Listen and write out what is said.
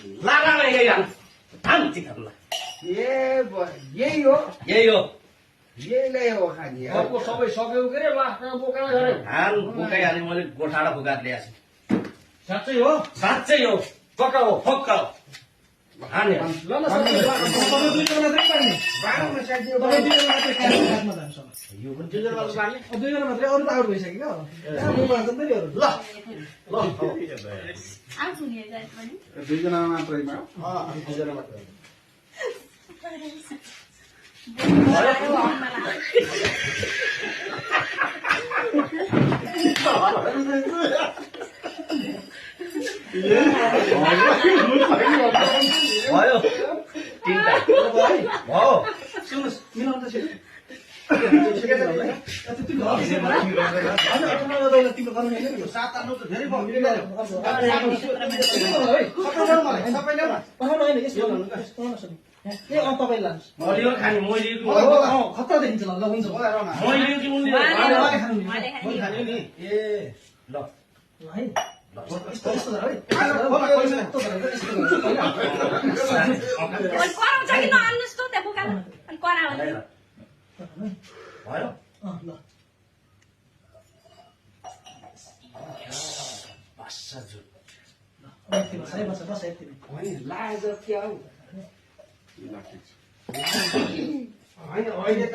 लागामा यही हाल थाम चिकन यही हो यही हो यहीलाई हो खाने अर्को सबै सक्यो के अरे लास्टमा बोकेर गरे हाल फुकाइहालेँ मैले गोठाडा फुकाएर ल्याएको साँच्चै हो छु साँच्चै हो पक्का हो फक्का हो हाने ल ल सबै दुईजना मात्रै पार्ने बाटोमा साथी तपाईँ दुईजना मात्रै काममा जान्छ यो पनि दुईजना मात्र बाँड्ने दुईजना मात्रै अरू त आउट भइसक्यो क्या म मान्छन् नि अरू ल ल आफू नि जात पनि दुईजना मात्रैमा दुईजना मात्रै भयो तिनटा भयो सुन्नुहोस् मिलाउनु त छिटो सात आठ त धेरै भयो ए तपाईँ लानुहोस् मैले यो खाने मैले यो खतरा देखिन्छ ल हुन्छ मैले यो कि उनले उहाँले खाने मैले खाने नि ए ल है यस्तो यस्तो है कराउँछ कि नआन्नुहोस् त त्यहाँ बोकाएर अनि करायो भने भयो ल बासा जुट बस है बस बस यति लाज क्या हो होइन अहिले त